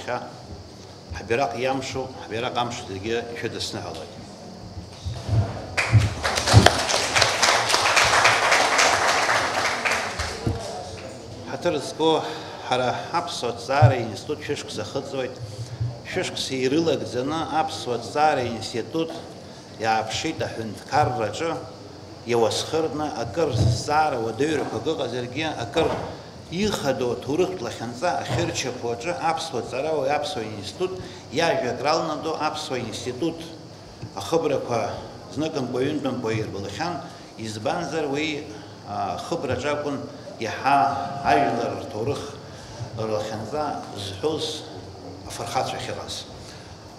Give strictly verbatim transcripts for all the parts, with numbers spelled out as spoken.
Иахьа ҳбираҟ иамшоу, ҳбираҟ амшоу зегьы ишәыдысныҳәалоит. Ҳаҭыр зқәу ҳара аԥсуа ҭҵаара институт шәышықәса ахыҵуеит. Шәышықәса ирылагӡаны аԥсуа ҭҵаара институт иааԥшит аҳәынҭқарраҿы иауасхыртны, акыр зҵаара уадаҩрақәак ыҟазаргьы, акыр ихадоу аҭоурыхтә лахьынҵа ахьырчаԥо аҿы аԥсуа ҵарауаҩ аԥсуа институт иажәа акралнадо аԥсуа институт ахыбрақәа зныкымкәа-ҩынтәымкәа ирбылхьан, избанзар уи, а, ахыбраҿы акәын иаҳа ажәлар рҭоурых рлахьынҵа зҳәоз афырхацәа ахьыҟаз.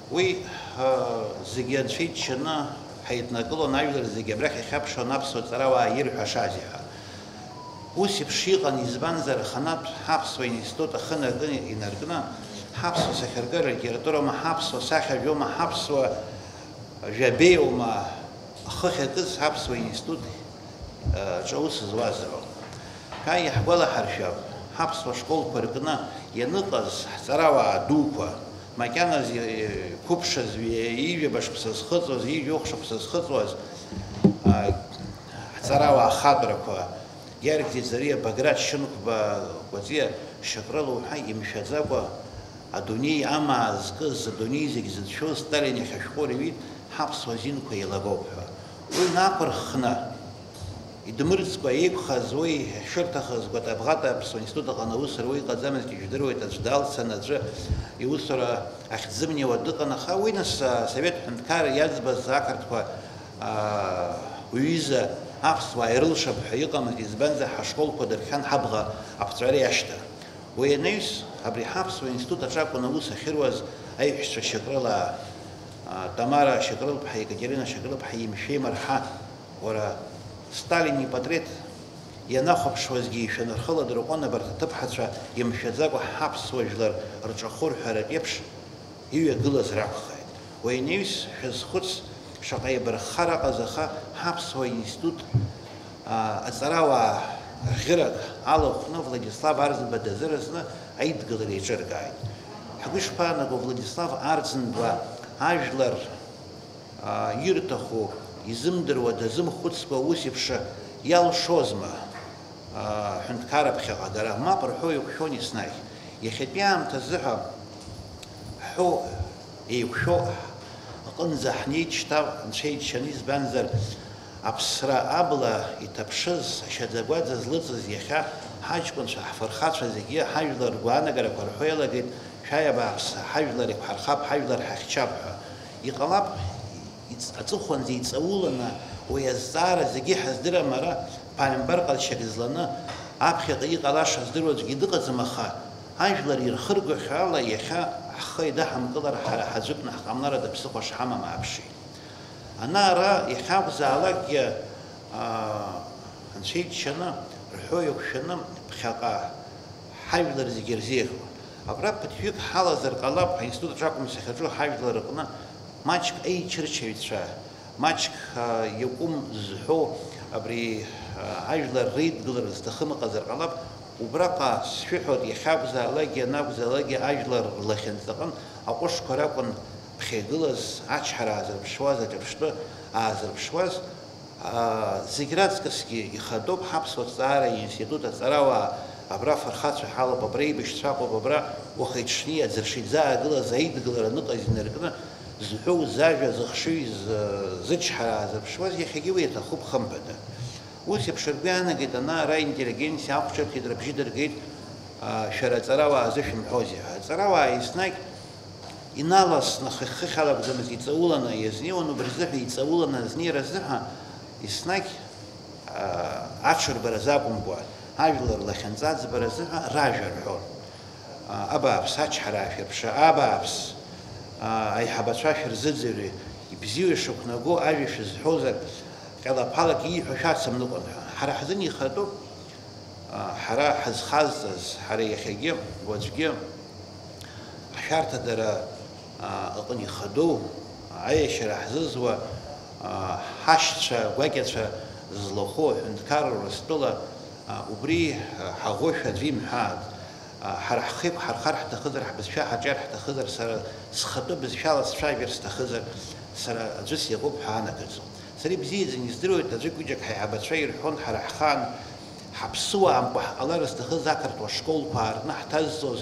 Уи, а, зегьы анцәа иччаны ҳаиднакылон, ажәлар зегьы абрахь ихьаԥшуан аԥсуа ҵарауаа ирҳәашазеи ҳәа. Ус еиԥш иҟан, избанзар, аханатә ҳаԥсуа институт ахы наркны, инаркны, ҳаԥсуа сахьаркыра литературоума, ҳаԥсуа сахьажәоума, ҳаԥсуа жәабеиоума ахы ахьакыз ҳаԥсуа институт, а, ҿа ус зуазароуп. Ҳәа иаҳгәалаҳаршәап, ҳаԥсуа школқәа ркны ианыҟаз ҳҵарауаа дуқәа, макьаназ иқәыԥшыз, ҩ-, ҩажәаба шықәса зхыҵуаз, ҩажәохә шықәса зхыҵуаз, а, ҳҵарауаа хатәрақәа, Георги Ӡариа, Баграт Шьынқәба, Кәаҵиа Шьапрыла уҳәа имшәаӡакәа, адунеи амаа зкыз, адунеи зегь зыцәшәоз Сталин иахь ашәҟәы рҩит, ҳаԥсуа зинқәа еилагоуп ҳәа. Уи нақәырххны, идмырӡкәа еиқәхаз уи шырҭахыз Гәатабӷата аԥсуа институт аҟны аус руа иҟаӡамызгьы жәдыруеит, аӡә далцан аӡәы иусура ахьӡымнеиуа дыҟан, аха уи нас, а, Совет ҳәынҭқарра иаӡбаз ақырҭқәа, а, уҩыза аԥсуаа ирылшап ҳәа иҟамызт, избанзар, ҳашколқәа дырхиан ҳабӷа аԥҵәара иашьҭан. Уи анаҩс, абри ҳаԥсуа институт аҿы акәын аус ахьыруаз аиҳәшьцәа Шьакрылаа, а, Тамара Шьакрылԥҳа, Екатерина Шьакрылԥҳа имшәеимырҳа, уара, Сталин ипатреҭ ианахәаԥшуазгьы ишәаны рхы ладырҟәуан абарҭ аҭыԥҳацәа имшәаӡакәа ҳаԥсуа жәлар рҿахәы рҳәаратә еиԥш, иҩагылаз ракәхеит. Уи анаҩс, шәазхәыц, шаҟа еибарххар аҟаз, аха ҳаԥсуа институт, аа, аҵарауаа рӷьырак алахәны Владислав Арӡынба дазыразны аидгылара еиҿыркааит. Ҳгәы ишԥаанаго, Владислав Арӡынба ажәлар, аа, ирҭаху изымдыруа, дазымхәыцкәа ус еиԥш иалшозма? Аҳәынҭқарра ԥхьаҟа агара, мап рҳәо еиқәшәон еснагь. Иахьатәи аамҭазы ҳәа ҳҳәо еиқәшәо аҟынӡа ҳнеит шьҭа Анцәа иџьшьаны, избанзар, аԥсра абла иҭаԥшыз, ашьаӡагәаӡа злыҵыз иахьа ҳаҷкәынцәа, ҳфырхацәа зегьы ҳажәлар ргәаанагарақәа рҳәо иалагеит, шәааи абааԥсы, ҳажәлар иқәҳархап, ҳажәлар ҳахьчап ҳәа. Иҟалап, иҵ-, аҵыхәанӡа иҵауланы уи азҵаара зегьы ҳаздырам ара, ԥааимбар ҟазшьак зланы, аԥхьаҟа иҟалаша здыруа аӡәгьы дыҟаӡам, аха ажәлар ирхыргахьоу ала иахьа ҳхы еидаҳамкылар, ҳара ҳаӡәыкны ҳҟамлар ада ԥсыхәа шҳамам ааԥшит. Ана-ара иахьакәзаалакгьы, аа, Анцәа иџьшьаны, рҳәо иақәшәаны, ԥхьаҟа ҳажәлар зегьы ирзеиӷьуа. Абра ԥыҭҩык ҳалазар ҟалап, аинститут аҿакәым сахьаҿу ҳажәлар рҟны маҷк аичырчаҩцәа, маҷк, а, иакәым зҳәо, абри, а, ажәлар реидгылара зҭахым ыҟазар ҟалап, убраҟа сшәыҳәоит, иахьакәзаалакгьы, анакәзаалакгьы ажәлар рлахьынҵаҟын аҟәышқәа ракәын ԥхьа игылаз, ачҳара аазырԥшуаз, аҿырԥштәы аазырԥшуаз, аа, зегь раҵкысгьы ихадоуп ҳаԥсуа ҭҵаара институт аҵарауаа, абра афырхацәа ҳалоуп, абра еибашьцәа ыҟоуп, абра уахи-ҽни аӡыршы иӡаагылаз аидгылара аныҟаз инаркны, зҳәоу, зажәа, зыхшыҩ, зы-, зычҳара аазырԥшуаз, иахьагьы уи аҭахуп, хымԥада. Ус еиԥш ргәы иаанагеит ана-ара интеллигенциа ахәҿырҭит, рыбжьы дыргеит, а, шәара аҵарауаа азы шәымҳәозеи ҳәа. Аҵарауаа еснагь иналасны, хыхь-хыхь алакәӡамызт, иҵауланы иазнеиуан, убри азыҳәа иҵауланы азнеира азыҳәа еснагь, а, аҽырбара азы акәымкәа, ажәлар лахьынҵа аӡбара азыҳәа ражәа рҳәон. А, абааԥс, ачҳара шәаԥшы, абааԥс, а, аиҳабацәа шәырзыӡырҩы, ибзиоу ишақәнаго ажәа шәызҳәозар, ҟьалаԥалак ииҳәо шәацымныҟәан ҳәа. Ҳара ҳзын ихатәуп, а, ҳара ҳазхазҵаз, ҳара иахьагьы, уаҵәгьы, ашәарҭадара, а, ыҟан ихадоу, аиашьара ҳзызуа, а, ҳашьцәа гәакьацәа злахәу аҳәынҭқарра Урыстәыла, а, убри, а, ҳаӷоушәа аӡәы имҳәааит. Ҳара ҳхы еиқәҳархар ҳҭахызар, ҳбызшәа ҳаҿиар ҳҭахызар, сара схатәы бызшәала сцәажәар сҭахызар, сара аӡәы сыҟоуп ҳәа анагаӡом. Сара ибзиаӡаны издыруеит, аӡәык ҩыџьак ҳаиҳабацәа ирҳәон, ҳара ҳхаан ҳаԥсуаамкәа ҳҟалар зҭахыз ақырҭуа школқәа аартны ҳҭазҵоз,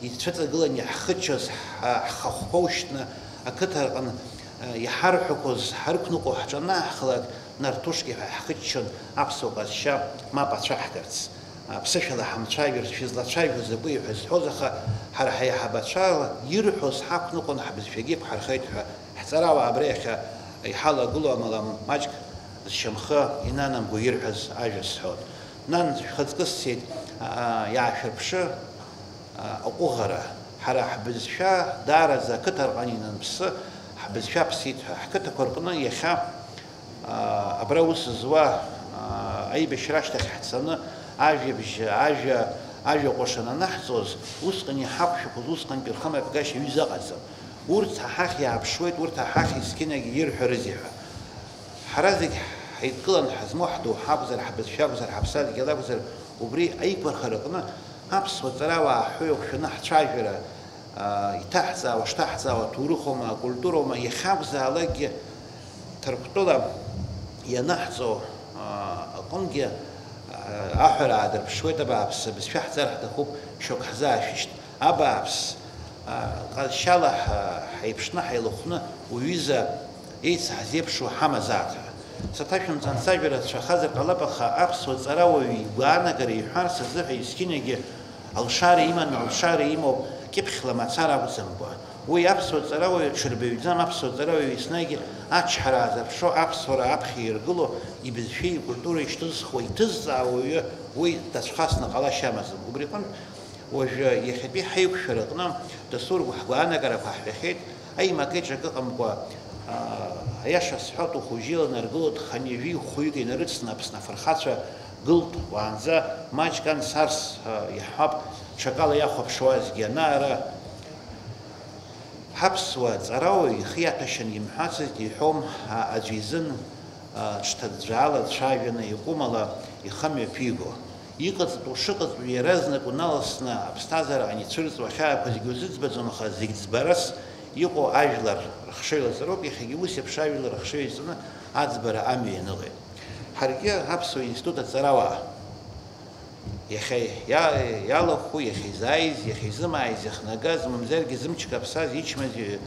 ицәыҵагыланы иаҳхыччоз, ҳа-, ҳхахәқәа ушьҭны ақыҭа рҟны, э, иҳарҳәақәоз ҳарықәныҟәо ҳҿанааҳхалак, Нартушки ҳәа ҳхыччон аԥсуа ҟазшьа мап ацәаҳгарц. Аԥсышәала ҳамцәажәар, шәызлацәажәо закәи ҳәа зҳәоз, аха ҳара ҳаиҳабацәала ирҳәоз ҳақәныҟәон, ҳбызшәагьы ықәҳархеит ҳәа, ҳҵарауаа абра иахьа иҳалагылоу амала маҷк зшьамхы инанамго ирҳәаз ажәа сҳәон. Нан, шәхаҵкы сцеит, а, а, иаашәырԥшы, а, аҟәыӷара. Ҳара ҳбызшәа даараӡа ақыҭарҟан инанԥсы, ҳбызшәа ԥсит ҳәа. Ҳқыҭақәа рҟны иахьа, а, абра аус зуа, а, аибашьра ашьҭахь ҳцаны, ажәабжь, ажәа, ажәа ҟәыш ананаҳҵоз, усҟан иҳақәшәақәоз, усҟантәи рхымҩаԥгашьа ҩыза ыҟаӡам. Урҭ ҳахь иааԥшуеит, урҭ ҳахь есқьынагьы ирҳәарызеи ҳәа. Ҳара зегь ҳаидкылан ҳазмоу ҳдоуҳа акәзар, ҳбызшәа акәзар, ҳаԥсадгьыл акәзар, убри аиқәырхараҟны аԥсуа ҵарауаа ҳҳәоу иахшәаны ҳцәажәара, аа, иҭаҳҵаауа, шҭаҳҵаауа аҭоурыхоума, акультуроума, иахьакәзаалакгьы Ҭырқәтәыла ианаҳҵо, аа, аҟынгьы, аа, аҳәара аадырԥшуеит, абааԥсы, абызшәа ҳҵар ҳҭахуп, шьоук ҳзаашәышьҭ. Абааԥс, а, ҟазшьала ҳа-, ҳаиԥшны, ҳаилахәны, уҩыза еицҳазеиԥшуа ҳамазаат ҳәа. Саҭашәымҵан, сажәа рацәахазар ҟалап, аха аԥсуа ҵарауаҩ игәаанагара иҳәарц азыҳәа есқьынагьы алшара иманы, алшара имоуп, кьыԥхьла мацара акәӡамкәа. Уи аԥсуа ҵарауаҩ ҽырбаҩӡам, аԥсуа ҵарауаҩ еснагь ачҳара аазырԥшуа, аԥсуара аԥхьа иргыло, ибызшәеи икультуреи шьҭызхуа, иҭызҵаауа уаҩы уи дацәхасны ҟалашьа амаӡам. Убри аҟынтә, Уажәы, иахьатәи ҳаиқәшәараҟны, дасу ргәы-, ҳгәаанагарақәа ҳҳәахьеит, аимак-еиҿак ыҟамкәа, аа, аиаша сҳәап, ухәыжьы иланаргылоит хынҩажәи хәҩык инарыцны Аԥсны афырхацәа гылт, уаанӡа маҷк ан сарс, ҳәа иаҳҳәап, ҽакала иахәаԥшуазгьы ана-ара. Ҳаԥсуа ҵарауаҩ ихы иаҭәашьаны имҳәацызт иҳәом, а, аӡәы изын, а, ҽҭыӡәӡәаала дцәажәаны иҟәымала ихы мҩаԥиго. Иҟаҵатәу шыҟаҵатәу иаразнак уналасны аԥсҭазаара аҟны ицәырҵуа ахьаақәа зегьы узыӡбаӡом, аха зегь ӡбарас иҟоу ажәлар рыхшыҩлаҵароуп, иахьагьы ус еиԥш ажәлар рыхшыҩ иаҵаны аӡбара амҩа ианыҟеит. Ҳаргьы аԥсуа институт аҵарауаа. Иахьа иа-, иалахәу, иахьа изааиз, иахьа изымааиз, иахнагаз, мамзаргьы зымчқәа аԥсаз, ичмазаҩ,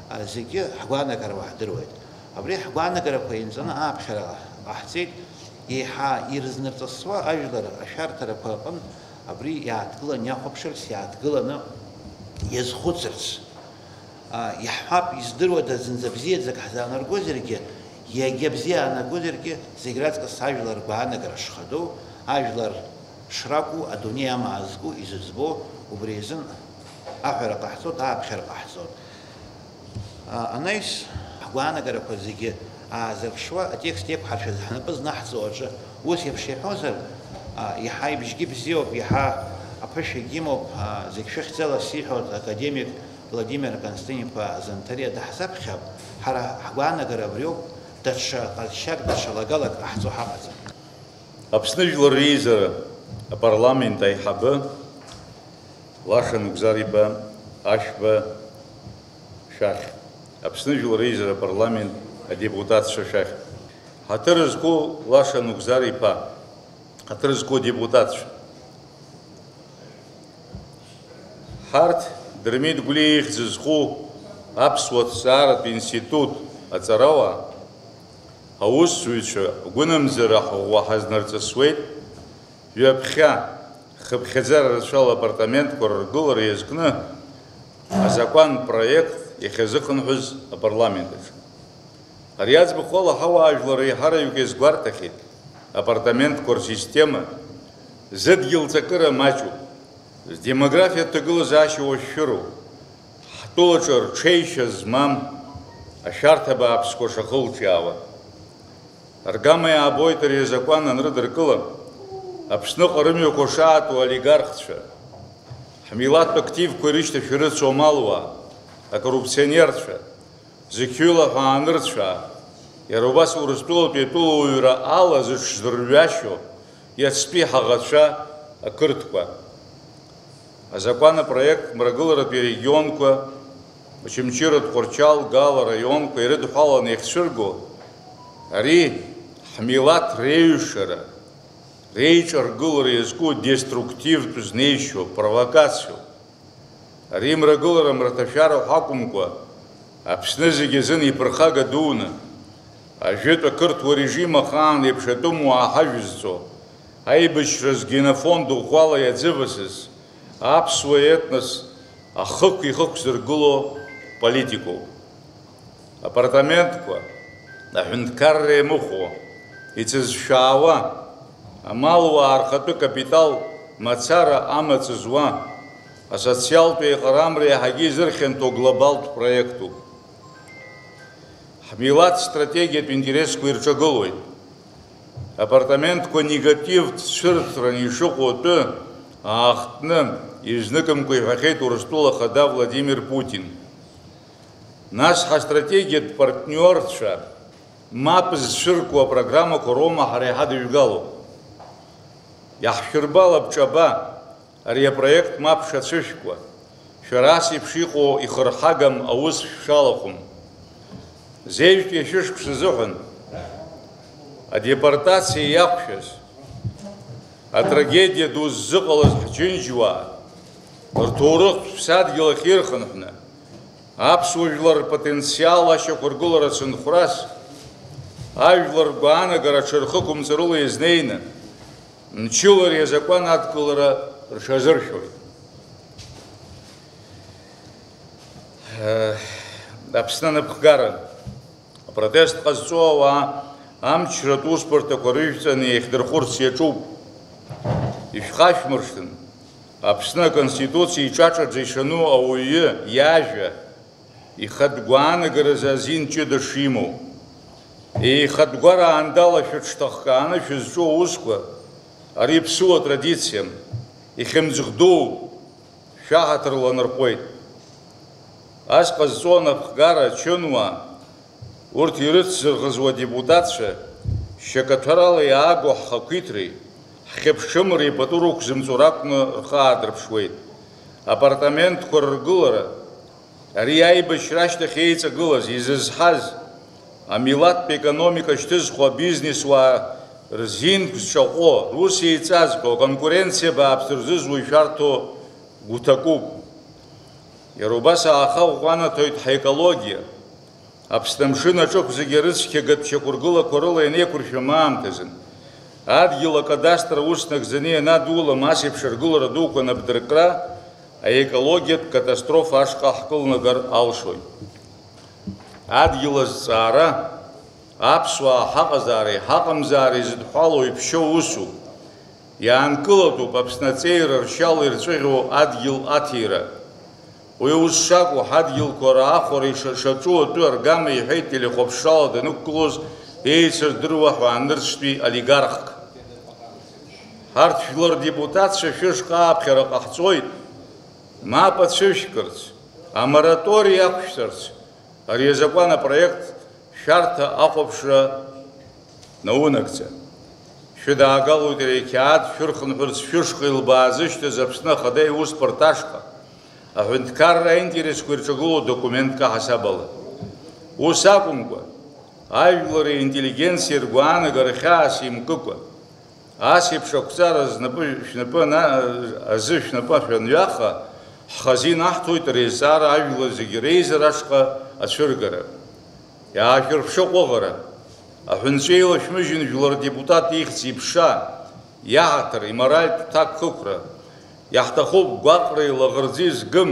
а, зегьы ҳгәаанагара уаҳдыруеит. Абри ҳгәаанагарақәа еинҵаны ааԥхьара ҟаҳҵеит, еиҳа ирызнарҵысуа ажәлар ашәарҭарақәа рҟынтә абри иааҭгыланы иахәаԥшырц, иааҭгыланы иазхәыцырц. А, иаҳҳәап, издыруада, зынӡа бзиаӡак ҳзаанаргозаргьы, иагьа бзиа аанагозаргьы, зегь раҵкыс ажәлар ргәаанагара шхадоу, ажәлар шракәу, адунеи амаа зку, изыӡбо, убри азын аҳәара ҟаҳҵоит, ааԥхьара ҟаҳҵоит. А, анаҩс, ҳгәаанагарақәа зегьы аазырԥшуа, атекст еиқәҳаршәаз ҳнапы знаҳҵо аҿы ус еиԥш иҳәозар, а, иаҳа ибжьгьы бзиоуп, иаҳа аԥышәагьы имоуп, а, зегь шәыхьӡала сиҳәоит, академик Владимир Константин-иԥа Занҭариа даҳзаԥхьап, ҳара ҳгәаанагара абриоуп, даҽа ҟазшьак, даҽа лагалак ҟаҳҵо ҳаҟаӡам. Аԥсны Жәлар Реизара апарламент аиҳабы Лаша Нугзар-иԥа Ашәба шәахь. Аԥсны Жәлар Реизара апарламент адепутатцәа шәахь. Ҳаҭыр зқәу Лаша Нугзар-иԥа, ҳаҭыр зқәу адепутатцәа. Ҳарҭ Дырмит Гәлиа ихьӡ зху аԥсуа ҭҵааратә институт аҵарауаа, аусзуҩцәа агәынамӡара ҳӷәӷәа ҳазнарҵысуеит, ҩаԥхьа хыԥхьаӡара рацәала апартаментқәа рыргылара иазкны азакәан проект иахьазыхынҳәыз апарламент аҿы. Ари аӡбахә ала ҳауаажәлар реиҳараҩык иазгәарҭахьеит, апартаментқәа рсистема зыдгьыл ҵакыра маҷуп, здемографиатә ҭагылазаашьа уашәшәыроуп, ҳтәылаҿы рҽеишьа змам ашәарҭа бааԥсқәа шахылҿиаауа. Аргама иаабоит ари азакәан анрыдыркыла, Аԥсныҟа рымҩақәа шаатәу олигархцәа, ҳмилаҭтә активқәа ирышьҭашәа ирыцу амалуаа, акоррупционерцәа, зқьҩыла ҳәа аанырцәаа, иара убас Урыстәылатәи атәылауаҩра ала зыҽзырҩашьо иацтәи ҳаӷацәа ақырҭқәа. Азакәан апроект Мрагыларатәи арегионқәа, Очамчыра, Тҟәарчал, Гала араионқәа ирыдҳәаланы иахьцәырго, ари ҳмилаҭ реиҩшара, реиҿаргылара иазку деструктивтә знеишьоу, провокациоуп. Ари мрагылара мраҭашәара ҳәа акәымкәа, Аԥсны зегьы азын иԥырхага дуны, ажәытә ақырҭуа режим ахаан еиԥш атәым уаа ҳажәызҵо, аибашьразы генофонд ӷәӷәала иаӡывасыз аԥсуа етнос ахықә ихықәзыргыло политикоуп. Апартаментқәа, аҳәынҭқарра иамыхәо, иҵызшәаауа, амалуаа рхатәы капитал мацара амаҵ зуа, асоциалтә еиҟарамра иаҳагьы изырхьанҭоу глобалтә проектуп. Ҳмилаҭ стратегиатә интересқәа ирҿагылоит. Апартаментқәа негативтә цәырҵраны ишыҟоу атәы аахтны изныкымкәа иҳәахьеит Урыстәыла Ахада Владимир Путин. Нас ҳастратегиатә партниорцәа мап зцәыркуа апрограммақәа роума ҳара иҳадыжәгало. Иаҳшәырбалап ҿаба, ари апроект мап шацәышәкуа, шәара ас еиԥш иҟоу ихырҳагам аус шәшалахәым. Зежәтәи ашәышықәса азыҳәан адепортациа иақәшәаз, атрагедиа ду ззыҟалаз ҳџьынџьуаа рҭоурыхтә ԥсадгьыл ахь ирхынҳәны, аԥсуа жәлар рпотенциал ашьақәыргылара цынхәрас, ажәлар ргәаанагара аҽырхықәымҵарыла иазнеины, мчылареи азакәан адкылара рҽазыршәоит. Аԥсны анапхгара. Апротест ҟазҵо ауаа амчратә усбарҭақәа рыжәҵаны иахьдырхәырц иаҿуп. Ишәхашәмыршҭын, Аԥсны Аконституциа иҿаҿаӡа ишану ауаҩы иажәа, ихатә гәаанагаразы азин ҷыда шимоу. Еихатә гәара аандала шәыҽҭахкааны шәызҿу аусқәа, ари ԥсыуа традициам, ихьымӡӷ дууп, шәаҳаҭыр ланарҟәуеит. Ас ҟазҵо анапхгара ачынуаа, урҭ ирыцзырӷызуа адепутатцәа, шьакаҭәарала иааго ҳхақәиҭреи, ҳхьыԥшымреи пату рықәзымҵо ракәны рхы аадырԥшуеит. Апартаментқәа рыргылара, ари аибашьра ашьҭахь еиҵагылаз, изызҳаз, амилаҭтә економика шьҭызхуа абизнесуаа рзинқәа зҿаҟәо, рус еиҵазҳәо, аконкуренциа бааԥс рзызуа ишәарҭоу гәҭакуп. Иара убас ааха ӷәӷәанаҭоит ҳаекологиа. Аԥсны амшын аҿықә зегьы арыцқьагатә шьақәыргылақәа рыла ианеиқәыршәам аамҭазын, адгьыл акадастр аус нагӡаны ианадулам ас еиԥш аргылара дуқәа анапдыркра, аекологиатә катастрофа ашҟа ҳкылнагар алшоит. Адгьыл азҵаара, аԥсуаа ҳаҟазаареи ҳаҟамзаареи зыдҳәалоу иԥшьоу усуп. Иаанкылатәуп Аԥсны аҵеира ршьала ирҵәыӷьоу адгьыл аҭира. Уи ус шакәу, ҳадгьылқәа раахәара иша-, шаҿу атәы аргама иҳәеит телехәаԥшрала данықәгылоз еицырдыруа ҳәаанырцәтәи олигархк. Ҳарҭ жәлар депутатцәа шәышҟа ааԥхьара ҟаҳҵоит, мап ацәышәкырц, амораториа ақәшәҵарц, ари азакәан апроект шәарҭа ахәаԥшра наунагӡа. Шәыдаагалоит ари ақьаад шәырхынҳәырц шәышҟа илбаазышьҭыз Аԥсны Ахада иусбарҭа ашҟа, аҳәынҭқарра аинтересқәа ирҿагылоу документк аҳасабала. Ус акәымкәа, ажәлари аинтеллигенциеи ргәаанагара хьаас имкыкәа, ас еиԥш ақәҵара знапы, шәнапы ана-, азы шәнапы шәанҩаха, ҳхазы инаҳҭоит ари азҵаара ажәлар зегьы реизара ашҟа ацәыргара. Иаашәырԥшы аҟәыӷара. Аҳәынҵәа еилашәмыжьын жәлар адепутат ихьӡ-иԥша, иаҳаҭыр, иморальтә ҭакԥхықәра. Иаҳҭахуп гәаҟреи лаӷырӡи згым,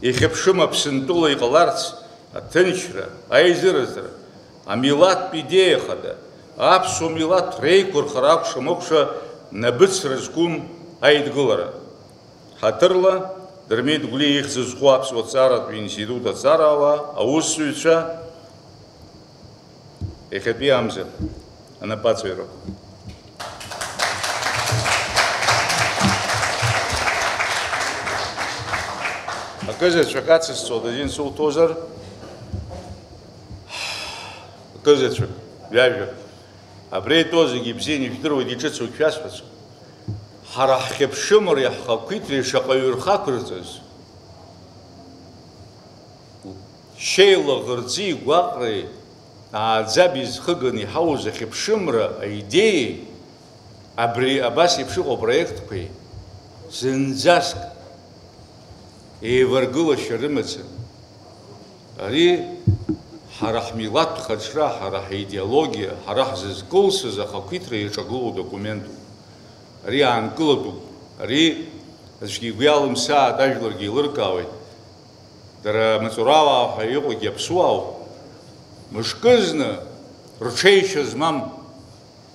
ихьыԥшым Аԥсынтәыла иҟаларц, аҭынчра, аизыразра, амилаҭтә идеиа хада, аԥсуа милаҭ реиқәырхара акәша-мыкәша набыцра зқәым аидгылара. Ҳаҭырла, Дырмит Гәлиа ихьӡ зху аԥсуа ҭҵааратә институт аҭҵаараауаа, аусзуҩцәа, иахьатәи амза анапаҵаҩрақәа. Акызаҵәык ацысҵоит азин суҭозар, акызаҵәык, ҩажәак. Абри итәоу зегьы ибзианы ижәдыруеит, иҿыцу шәасҳәацәа. Ҳара ҳхьыԥшымреи ҳхақәиҭреи шаҟаҩы рхы ақәырҵаз, шьеи лаӷырӡи гәаҟреи ааӡаб изхыганы иҳауз ахьыԥшымра аидеиеи абри абас еиԥш иҟоу апроектқәеи зынӡаск еиваргылашьа рымаӡам. Ари ҳара ҳмилаҭтә хаҿра, ҳара ҳидеологиа, ҳара ҳзызкылсыз ахақәиҭра иаҿагылоу документуп. Ари аанкылатәуп. Ари аӡәгьы игәы иалымсааит, ажәларгьы еилыркаауеит. Дара маҵурауаа ҳәа иҟоугьы аԥсуаауп. Мышкызны рҽеишьа змам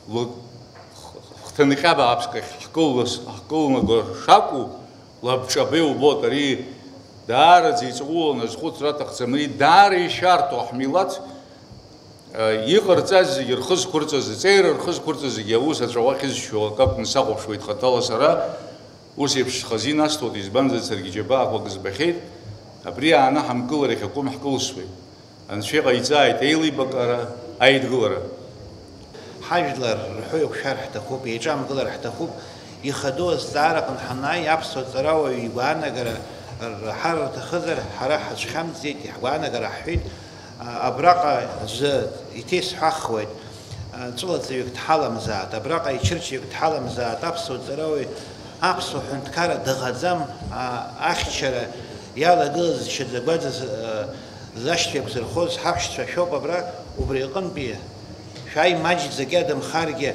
лы-, хҭынҟьа бааԥск ахь ҳкылнас-, ҳкылнаго шакәу, лабҿаба иубоит. Ари даараӡа иҵауланы азхәыцра аҭахӡам. Ари даара ишәарҭоу ҳмилаҭ, э, иҟарҵаз зегьы рхы зқәырҵаз, аҵеира рхы зқәырҵаз зегьы аус аҵәа уахь изшьо акы акәны сахәаԥшуеит хаҭала сара. Ус еиԥш схазы инасҭоит, избанзар, саргьы џьабаақәак збахьеит. Абри ааны ҳамкылар иахьакәым ҳкылсуеит. Анцәа иҟаиҵааит еилибакаара, аидгылара. Ҳажәлар рҳәоу иақәшәар ҳҭахуп, еиҿамгылар ҳҭахуп, ихадоу азҵаара аҟны ҳанааи, аԥсуа ҵарауаҩ игәаанагара раҳар рҭахызар, ҳара ҳацәхьамҵӡеит, иаҳгәаанагара ҳҳәеит, а, абраҟа аӡәы иҭесҳәахуеит, а, ҵәылаҵаҩык дҳаламзаат, абраҟа ичырчаҩык дҳаламзаат, аԥсуа ҵарауаҩ, аԥсуа ҳәынҭқарра дыҟаӡам, а, ахьчара иалагылаз шьаӡа-гәаӡа, а, зашьцәа еиқәзырхоз ҳаҳәшьцәа шәоуп абра, убри аҟынтәи шәааи маҷӡак иадамхаргьы,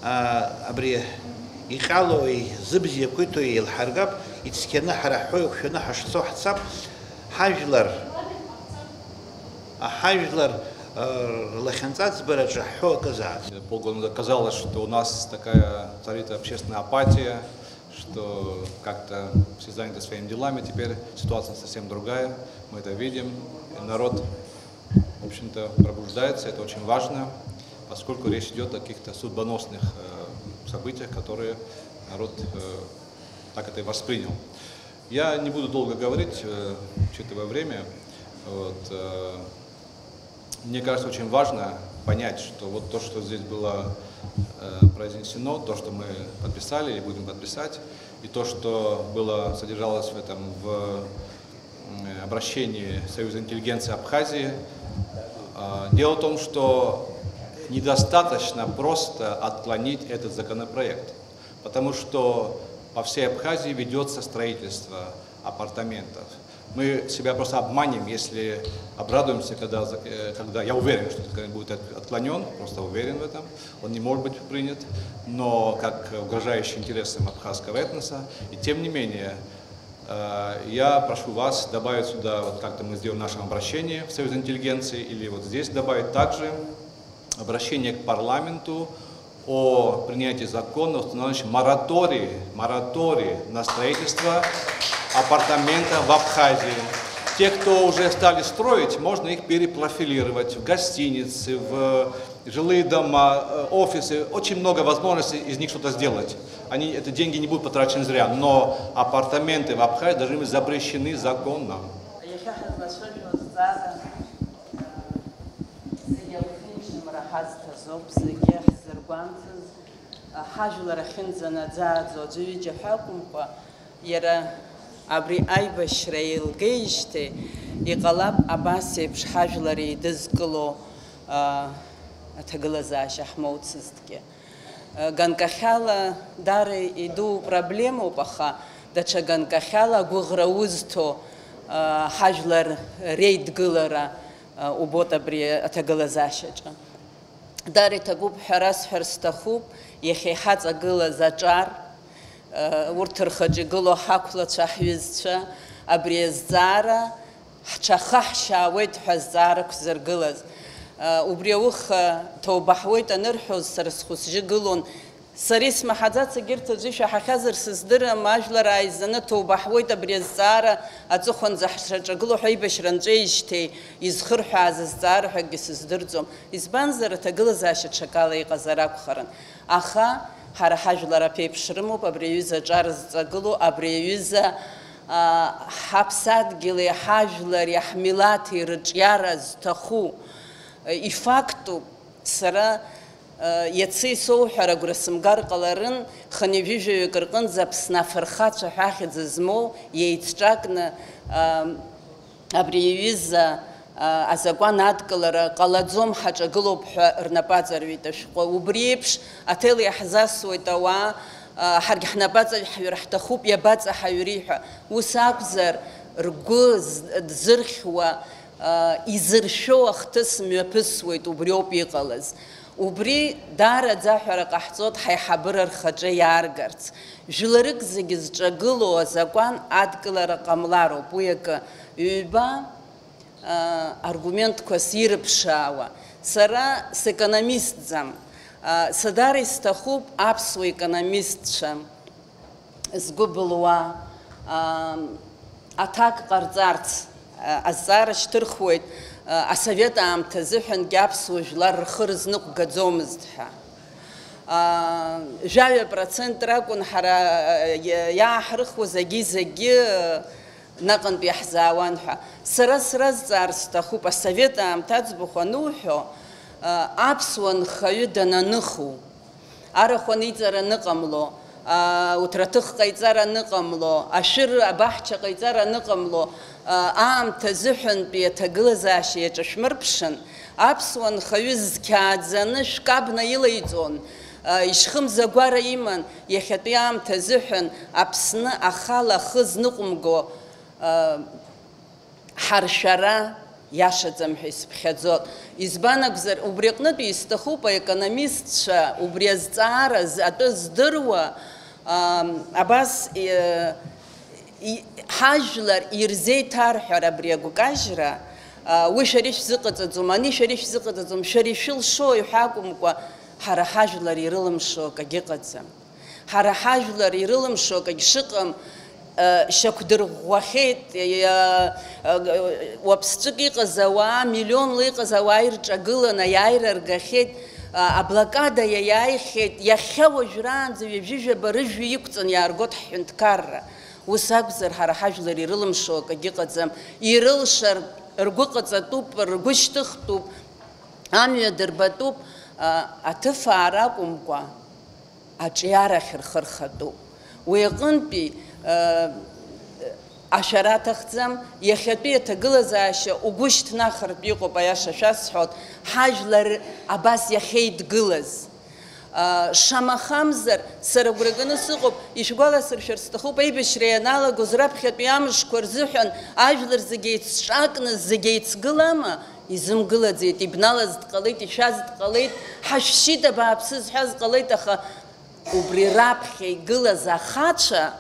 аа, абри иҟьалои зыбз иақәиҭуи еилҳаргап, ицқьаны ҳара ҳҳәоу еиқәшәаны ҳашцо ҳцап, ҳажәлар, ҳажәлар, э, рлахьынҵа аӡбараҿы ҳҳәо акызаат. Полгода казалось, что у нас такая царит общественная апатия, что как-то все заняты своими делами. Теперь ситуация совсем другая, мы это видим. И народ, в общем-то, пробуждается, это очень важно, поскольку речь идёт о каких-то судьбоносных, э, событиях, которые народ, э, так это и воспринял. Я не буду долго говорить, э, учитывая время. Вот, э, мне кажется, очень важно понять, что вот то, что здесь было, э, произнесено, то, что мы подписали или будем подписать, и то, что было, содержалось в этом, в, м, обращении Союза интеллигенции Абхазии, э, дело в том, что недостаточно просто отклонить этот законопроект, потому что по всей Абхазии ведётся строительство апартаментов. Мы себя просто обманем, если обрадуемся, когда, э, когда, я уверен, что этот закон будет от-, отклонён, просто уверен в этом, он не может быть принят, но как угрожающий интересам абхазского этноса. И тем не менее, э, я прошу вас добавить сюда, вот как-то мы сделаем в нашем обращении в Союз интеллигенции, или вот здесь добавить также обращение к парламенту о принятии закона, устанавливающего мораторий, мораторий на строительство апартаментов в Абхазии. Те, кто уже стали строить, можно их перепрофилировать в гостиницы, в жилые дома, э, офисы. Очень много возможностей из них что-то сделать. Они, это деньги не будут потрачены зря, но апартаменты в Абхазии должны быть запрещены законом. Иахьа ҳазлацәажәо азҵаара, э, зегьы алхымшамра ҳазҭазоуп, зегьы ҳзыргәамҵыз, ҳажәлар ахьынӡанаӡааӡо аӡәы-ҩыџьа ҳәа акәымкәа, иара абри аибашьра еилгеижьҭеи, иҟалап абас еиԥш ҳажәлар еидызкыло, а, аҭагылазаашьа ҳмоуцызҭгьы. Ганкахьала даара идуу проблемоуп, аха даҽа ганкахьала агәыӷра узҭо, а, ҳажәлар реидгылара, а, убоит абри аҭагылазаашьаҿы. Даара иҭабуп ҳәа расҳәар сҭахуп, иахьа иҳаҵагылаз аҿар, э, урҭ рхаҿы игылоу ҳақәлацәа, ҳҩызцәа, абри азҵаара ҳҽахаҳшьаауеит ҳәа азҵаара ықәзыргылаз. Э, убри ауха ҭоуба ҳуеит анырҳәоз, сара схәы-сжьы гылон. Сара исмаҳаӡац, егьырҭ аӡәы ишәаҳахьазар сыздырам, ажәлар ааизаны ҭоуба ҳуеит абри азҵаара аҵыхәанӡа ҳшаҿагылоу ҳәа аибашьра анҵәеижьҭеи изхырҳәааз азҵаара ҳәа акгьы сыздырӡом. Избанзар, аҭагылазаашьа ҽакала иҟазар акәхарын. Аха ҳара ҳажәлар аԥеиԥш рымоуп, абри аҩыза аҿар зҵагылоу, абри аҩыза, а, ҳаԥсадгьыли ҳажәлари ҳмилаҭи рыҿиара зҭаху, э, ифактуп. Сара Иацы исоуҳәар агәра сымгар ҟаларын, хынҩажәижәаҩык рҟынӡа Аԥсны афырхацәа ҳәа ахьӡ змоу, еицҿакны, ам, абри аҩыза, а, азакәан адкылара ҟалаӡом, ҳаҿагылоуп ҳәа рнапы аҵарҩит ашәҟәы. Убри еиԥш, аҭел иаҳзасуеит ауаа, а, ҳаргьы ҳнапы аҵаҳҩыр ҳҭахуп, иабаҵаҳаҩри ҳәа. Ус акәзар, ргәы з-, дзырхьуа, а, изыршәо ахҭыс мҩаԥысуеит, убриоуп иҟалаз. Убри даараӡа аҳәара ҟаҳҵоит ҳаиҳабыра рхаҿы иааргарц. Жәларык зегьы зҿагылоу азакәан адкылара ҟамлароуп, уи акы. Ҩба, а, аргументқәа сирыԥшаауа. Сара секономистӡам. А, са даара исҭахуп аԥсуа економистцәа згәы былуа, а, аҭак ҟарҵарц, а, азҵаара шьҭырхуеит, а, асовет аамҭа азыҳәангьы аԥсуа жәлар рхы рызныҟәгаӡомызт ҳәа. А, жәаҩа процент ракәын ҳара, а, иа-, иааҳрыхуаз агьи-зегьы, а, наҟынтә иаҳзаауан ҳәа. Сара сразҵаар сҭахуп, асовет аамҭа аӡбахә ануҳәо, а, аԥсуа нхаҩы дананыху, арахә аниҵара аныҟамло, а, уҭраҭых ҟаиҵара аныҟамло, ашәыр абаҳча ҟаиҵара аныҟамло, а, аамҭа азыҳәантәи аҭагылазаашьа иаҿышәмырԥшын, аԥсуа нхаҩы зқьааӡаны шәкаб наилаиҵон, а, ишьхымза агәара иман, иахьатәи аамҭа азыҳәан Аԥсны ахала ахы зныҟәымго, а, ҳаршәара иашаӡам ҳәа исыԥхьаӡоит. Избан акәзар, убри аҟнытә исҭахуп аекономистцәа убри азҵаара з-, атәы здыруа, ам, абас, е, и-, ҳажәлар ирзеиҭарҳәар абри агәкажьра, а, уи шәара ишәзыҟаҵаӡом, ани шәара ишәзыҟаҵаӡом, шәара ишәылшои ҳәа акәымкәа, ҳара ҳажәлар ирылымшо акагьы ыҟаӡам. Ҳара ҳажәлар ирылымшо акагь шыҟам, э, шьақәдырӷәӷәахьеит, э, э, уаԥсҵәык иҟаз ауаа, миллионла иҟаз ауаа ирҿагыланы аиааира ргахьеит, а, аблокада иаиааихьеит, иахьа уажәраанӡа ҩажәижәаба рыжәҩа иқәҵаны иааргоит ҳҳәынҭқарра. Ус акәзар, ҳара ҳажәлар ирылымшо акагьы ыҟаӡам, ирылшар ргәы ҟаҵатәуп, ргәы шьҭыхтәуп, амҩа дырбатәуп, а, аҭыфаара акәымкәа. Аҿиарахь рхы рхатәуп. Уи аҟынтәи, э, ашәара аҭахӡам, иахьатәи аҭагылазаашьа угәы шьҭнахыртә иҟоуп, аиаша шәасҳәоит, ҳажәлар абас иахьеидгылаз. Э, шамахамзар, сара агәра ганы сыҟоуп, ишәгәаласыршәар сҭахуп, аибашьра ианалагоз раԥхьатәи амшқәа рзыҳәан ажәлар зегьы еицҿакны, зегьы еицгылама? Изымгылаӡеит, ибналаз дҟалеит, ишәаз дҟалеит, ҳашәшьит абааԥсы зҳәаз ҟалеит, аха убри раԥхьа игылаз ахацәа,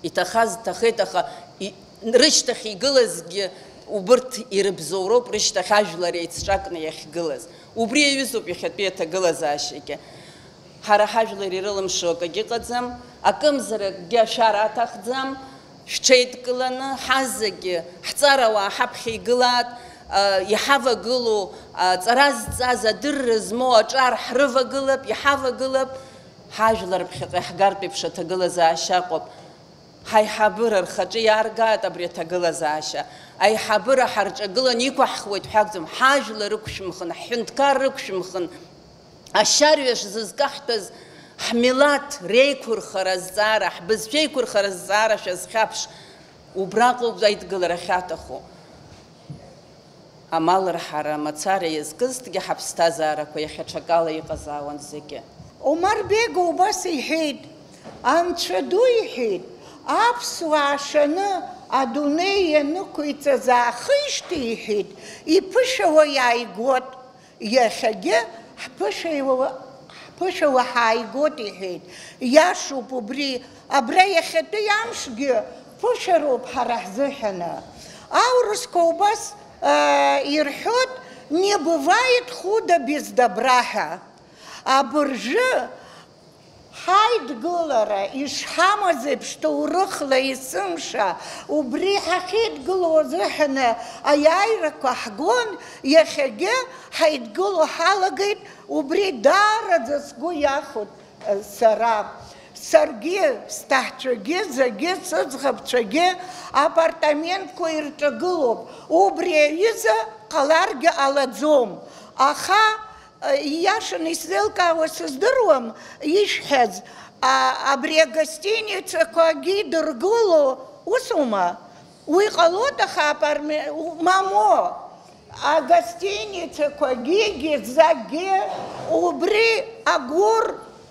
иҭахаз дҭахеит, аха и-, рышьҭахь игылазгьы убырҭ ирыбзоуроуп, рышьҭахь ажәлар еицҿакны иахьгылаз. Убри иаҩызоуп иахьатәи аҭагылазаашьагьы. Ҳара ҳажәлар ирылымшо акагьы ыҟаӡам, акымзаракгьы ашәара аҭахӡам, шәҽеидкыланы, ҳазегьы ҳҵарауаа ҳаԥхьа игылаат, а, иҳавагылоу, а, ҵара зҵаз, адырра змоу, аҿар ҳрывагылап, иҳавагылап, ҳажәлар ԥхьаҟа иаҳгартә еиԥш аҭагылазаашьа акәым. Ҳаиҳабыра рхаҿы иааргааит абри аҭагылазаашьа. Аиҳабыра ҳарҿагыланы иқәаҳхуеит ҳәа акәӡам, ҳажәлар рықәшәымхын, ҳҳәынҭқар рықәшәымхын, ашьарҩаш зызкаҳҭәаз ҳмилаҭ реиқәырхара азҵаара, ҳбызшәа еиқәырхара азҵаара шәазхьаԥш, убраҟоуп аидгылара ахьаҭаху. Амал рҳара мацара иазкызҭгьы ҳаԥсҭазаарақәа иахьа ҽакала иҟазаауан зегьы. Омар Бега убас иҳәеит, Анцәа ду иҳәеит, аԥсуаа шаны адунеи ианықәиҵаз аахижьҭеи иҳәеит, иԥышәауа иааигот, иахьагьы ҳԥышәауа, ҳԥышәауа ҳааигот иҳәеит. Иашоуп убри, абра иахьатәи амшгьы ԥышәароуп ҳара ҳзыҳәаны. Аурысқәа убас, аа, ирҳәоит, не бывает худа без добра ҳәа. Абыржәы ҳаидгылара ишҳамаз еиԥш ҭоурыхла есымша, убри ҳахьеидгылоу азыҳәаны аиааирақәа ҳгон, иахьагьы ҳаидгыло ҳалагеит, убри даараӡа сгәы иахәоит, э, сара. Саргьы, сҭаҳцәагьы, зегьы сыӡӷабцәагьы апартаментқәа ирҿагылоуп, убри аҩыза ҟаларгьы ҟалаӡом, аха Ииашаны исзеилкаауа сыздыруам ишәҳәаз, а, абри агостиницақәагьы идыргыло усума? Уи ҟалоит, аха апарме-, у-, мамоу, агостиницақәагьы зегьы убри агәыр,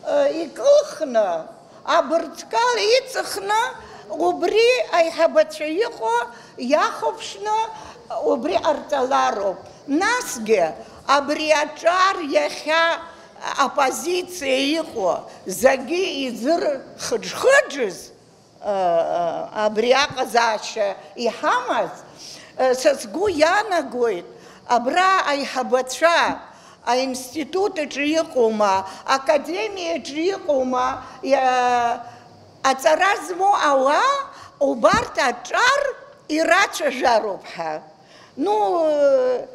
э, икылхны, абырҵкал иҵыхны, убри аиҳабацәа иҟоу иахәаԥшны убри ҟарҵалароуп. Насгьы абри аҿар иахьа аппозициа иҟоу зегьы изырхыџхыџыз, абри аҟазаашьа иҳамаз, са сгәы иаанагоит, абра аиҳабацәа аинститут аҿы иҟоума, академиа аҿы иҟоума, иа-, аҵара змоу ауаа убарҭ аҿар ирацәажәароуп ҳәа. Ну, э,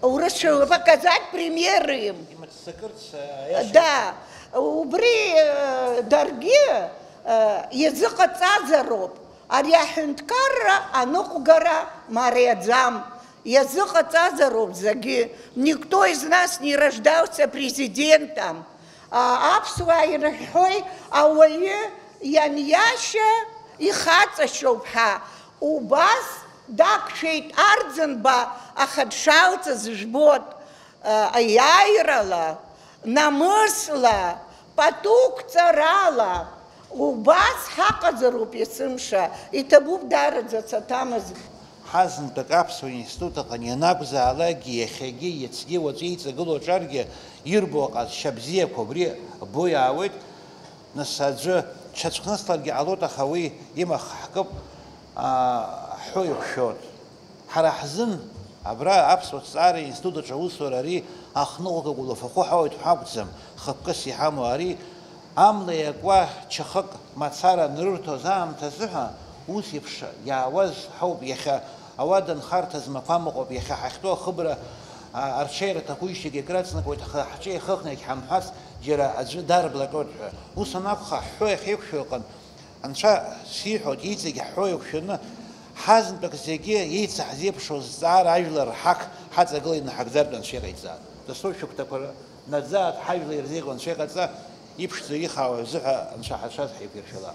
урысшәа показать примеры им. Имыццакырц, э, аиаша. Да, убри, э, даргьы, э, иазыҟаҵазароуп ари аҳәынҭқарра аныҟәгара мариаӡам. Иазыҟаҵазароуп зегьы. Никто из нас не рождался президентом. А, аԥсуаа ирыҳәҳәои, ауаҩы ианиашьа ихаҵашьоуп ҳәа. Убас дақәшәеит Арӡынба, аха дшалҵыз жәбоит, а, аиааирала, намысла, патуқәҵарала. Убас ҳаҟазароуп есымша, иҭабуп даараӡа саҭамыз. Ҳазынтәык аԥсуа институт аҟны ианакәзаалакгьы, иахьагьы, иацгьы, уаҵәы иҵагылоу аҿаргьы ирбо аҟазшьа бзиақәа убри бо иаауеит. Нас аӡәы дшьацәхнысларгьы ҟалоит, аха уи имаха ҳкып, аа, ҳҳәо иқәшәоит. Ҳара ҳзын, абра аԥсуа ҭҵаара институт аҿы аусура ари ахныҟәгагоу лафахәы ҳауеит ҳәа акәӡам, хықәкыс иҳамоу ари, амла иакуа чахык мацара анрырҭоз аамҭазы ҳәа, ус еиԥш иаауаз ҳауп иахьа. Ауада нхарҭа змақәам ыҟоуп, иахьа ҳахьтәоу ахыбра, а, арҽеира аҭахуижьҭеигьы акраҵанакуеит, аха ҳҿы иахыхны иагьҳамҳәац, џьара аӡәы дарблаҟьоит ҳәа. Ус анакәха, ҳҳәо иахьеиқәшәо ыҟан. Анцәа сиҳәоит, иҵегь ҳҳәо еиқәшәаны, ҳазынтәык зегьы еицаҳзеиԥшу зҵаара ажәлар рҳақ ҳаҵагыланы ҳагӡартә Анцәа иҟаиҵа. Дасу шәыгәҭақәа наӡааит, ҳажәлар ирзеиӷьу Анцәа иҟаҵа, иԥшӡа ихаау азыҳәа Анцәа ҳацәаз ҳаиқәиршәала.